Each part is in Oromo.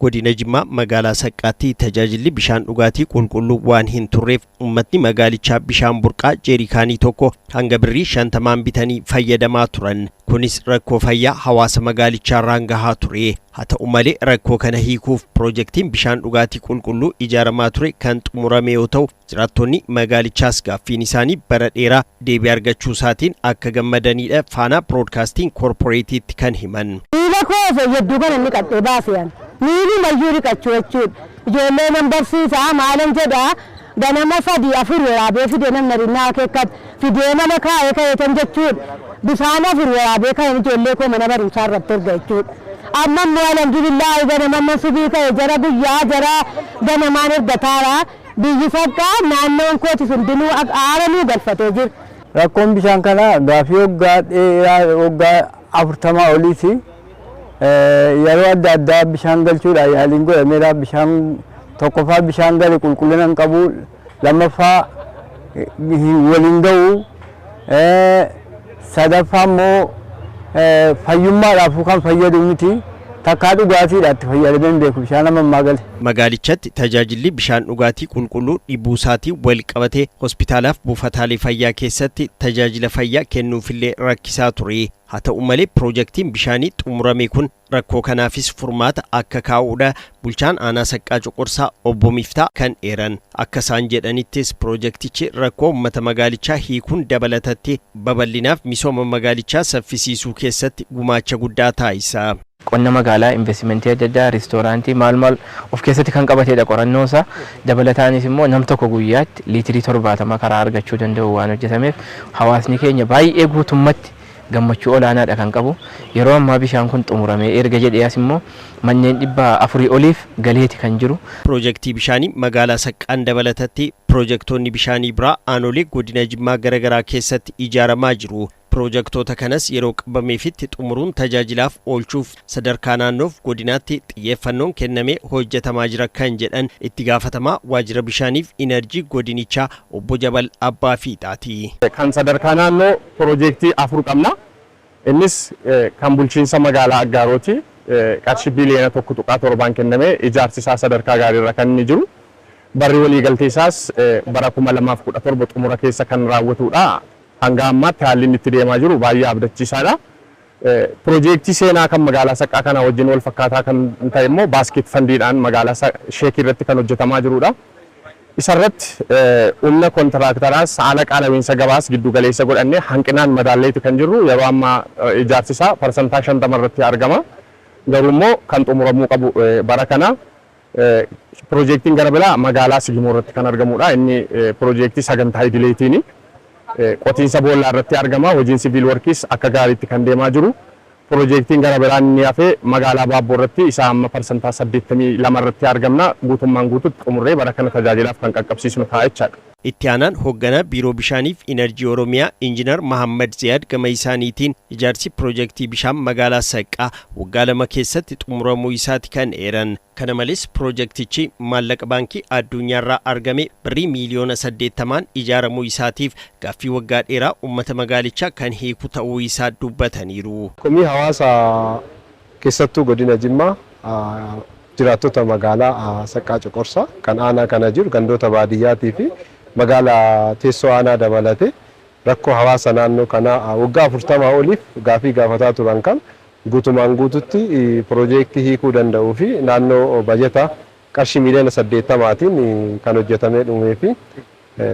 Godina Jimmaa magaalaa Saqqaatti tajaajilli bishaan dhugaatii qulqulluu waan hin turreef uummatni magaalichaa bishaan burqaa jeerikaanii tokko hanga birrii 50n bitanii fayyadamaa turan. Kunis rakkoo fayyaa hawaasa magaalichaarraan gahaa ture. Haa ta'u malee, rakkoo kana hiikuuf piroojeektiin bishaan dhugaatii qulqulluu ijaaramaa ture kan xumurame yoo ta'u, jiraattonni magaalichaas gaaffiin isaanii bara dheeraa deebii argachuu isaatiin akka gammadanidha Faanaa Biroodkaastiin Koorporeetiitti kan himan. Miila koo fayyaduu kana inni qaxxee baasee miilli mayyuu dhiqachuu jechuudha. Ijoollee nan barsiisaa maalan jedhaa, ganama sadii afur waraabee fidee namni rinnaa akeekkatu fidee mana kaa'ee ka'eetan jechuudha. Bishaan afur waraabee ka'een ijoollee koo mana barumsaa irratti erga jechuudha. Amma immoo alhamdulillaahi, ganama nan subii ka'e jara guyyaa jara ganamaan ergataara. Biyyi Saqqaa naannoon kooti hundinuu aara nuu galfatee jira. Rakkoon bishaan kanaa gaafii waggaa dheeraa, waggaa 40 oliiti. Yeroo adda addaa bishaan galchuudhaan yaaliin godhameera. Bishaan tokkoffaa bishaan gale qulqullina hin qabu. Lammaffaa, waliin ga'u. Sadaffaa immoo fayyummaadhaaf kan fayyadu miti. Takkaa dhugaatiidha itti fayyadamee hin beeku bishaan amma ammaa gale. Magaalichatti tajaajilli bishaan dhugaatii qulqulluu dhibuu isaatiin wal qabatee hospitaalaaf buufataalee fayyaa keessatti tajaajila fayyaa kennuufillee rakkisaa ture. Haa ta'u malee, piroojeektiin bishaanii xumurame kun rakkoo kanaafis furmaata akka kaa'uudha bulchaan aanaa Saqqaa Coqorsaa obbo Miftaa kan eeran. Akka isaan jedhanittis, piroojeektichi rakkoo uummata magaalichaa hiikuun dabalatatti babal'inaaf misooma magaalichaa saffisiisuu keessatti gumaacha guddaa taasisa. Qonna magaalaa, investimentii adda addaa, riistooraantii, maal maal of keessatti kan qabatedha qorannoo isaa. Dabalataanis immoo nam tokko guyyaatti liitirii 70 karaa argachuu danda'u waan hojjetameef, hawaasni keenya baay'ee guutummatti gammachuu olaanaadha kan qabu. Yeroo ammaa bishaan kun xumuramee erga jedhee as immoo manneen 400 oliif galeeti kan jiru. Piroojeektii bishaanii magaalaa Saqqaan dabalatatti piroojeektoonni bishaanii biraa aanolee godina Jimmaa garaagaraa keessatti ijaaramaa jiru. Piroojeektoota kanas yeroo qabameefitti xumuruun tajaajilaaf oolchuuf sadarkaa naannoof godinaatti xiyyeeffannoon kennamee hojjetamaa jira kan jedhan itti gaafatamaa waajjira bishaaniif inerjii godinichaa obbo Jabal Abbaa Fiixaati. Kan sadarkaa naannoo piroojeektii afur qabna. Innis kan bulchiinsa magaalaa Aggaarooti. Qarshii biliyoona 1.7n kennamee ijaarsi isaa sadarkaa gaariirra kan inni jiru. Barri waliigaltee isaas bara 2017 xumura keessa kan raawwatudha. Hanga ammaatti haalli inni itti deemaa jiru baay'ee abdachiisaadha. Piroojeektii seenaa kan magaalaa Saqqaa kana wajjin wal fakkaataa kan ta'e immoo basket fundiidhaan magaalaa Sheekii irratti kan hojjetamaa jirudha. Isarratti humna kontiraaktaraas haala qaala'insa gabaas giddu galeessa godhannee hanqinaan madaalleeti kan jirru. Yeroo ammaa ijaarsi isaa 50% irratti argama. Garuu immoo kan xumuramuu qabu bara kana. Piroojeektiin gara biraa magaalaa Sigimoo irratti kan argamudha. Inni piroojeektii sagantaa idileetiini. Qotiinsa boollaa irratti argama. Hojiin civil workiis akka gaariitti kan deemaa jiru. Piroojeektiin gara biraan inni hafe magaalaa Baabboo irratti isaa amma 82% irratti argamna. Guutummaan guututti xumurree bara kana tajaajilaaf kan qaqqabsiisnu ta'a jechaadha. Itti aanaan hoogganaa Biiroo Bishaaniif Inerjii Oromiyaa Injiinar Mahammad Ziyaad gama isaaniitiin, ijaarsi piroojeektii bishaan magaalaa Saqqaa waggaa 2 keessatti xumuramuu isaati kan eeran. Kana malees, piroojeektichi maallaqa Baankii Addunyaarraa argame birrii miiliyoona 80n ijaaramuu isaatiif gaaffii waggaa dheeraa uummata magaalichaa kan hiiku ta'uu isaa dubbataniiru. Komii hawaasa, keessattuu godina Jimmaa, jiraattota magaalaa Saqqaa Coqorsaa kan aanaa kana jiru, gandoota baadiyyaatii fi magaalaa teessoo aanaa dabalatee, rakkoo hawaasa naannoo kanaa waggaa 40 oliif gaafii gaafataa turan kan guutumaan guututti piroojeektii hiikuu danda'uu fi naannoo bajeta qarshii miiliyoona 80n kan hojjetamee dhumee fi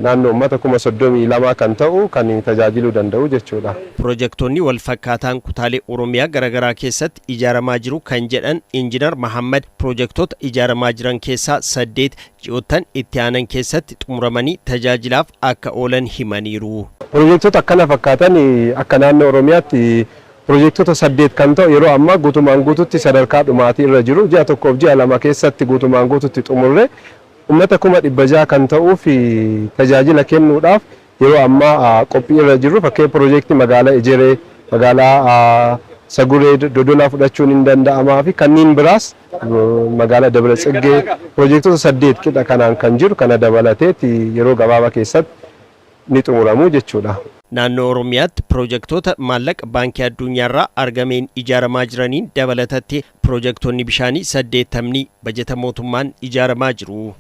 naannoo uummata 32,000 kan ta'u kan tajaajiluu danda'u jechuudha. Piroojeektoonni wal fakkaataan kutaalee Oromiyaa garaagaraa keessatti ijaaramaa jiru kan jedhan Injiinar Mahammad, piroojeektoota ijaaramaa jiran keessaa saddeet ji'oottan itti aanan keessatti xumuramanii tajaajilaaf akka oolan himaniiru. Piroojeektoota akkana fakkaatan akka naannoo Oromiyaatti piroojeektoota saddeet kan ta'u yeroo ammaa guutumaan guututti sadarkaa dhumaatii irra jiru. Ji'a tokkoof ji'a 2 keessatti guutumaan guututti xumurre uummata 600,000 kan ta'uu fi tajaajila kennuudhaaf yeroo ammaa qophii irra jiru. Fakkeenya piroojeektii magaalaa Ejeree, magaalaa Saguree, Dodolaa fudhachuun hin danda'amaa fi kanneen biraas, magaalaa Dabra Tsiggee, piroojeektoota saddeet qixa kanaan kan jiru kana dabalateeti yeroo gabaabaa keessatti ni xumuramu jechuudha. Naannoo Oromiyaatti piroojektota maallaqa Baankii Addunyaarraa argameen ijaaramaa jiraniin dabalatatti piroojektonni bishaanii 80 bajeta mootummaan ijaaramaa jiru.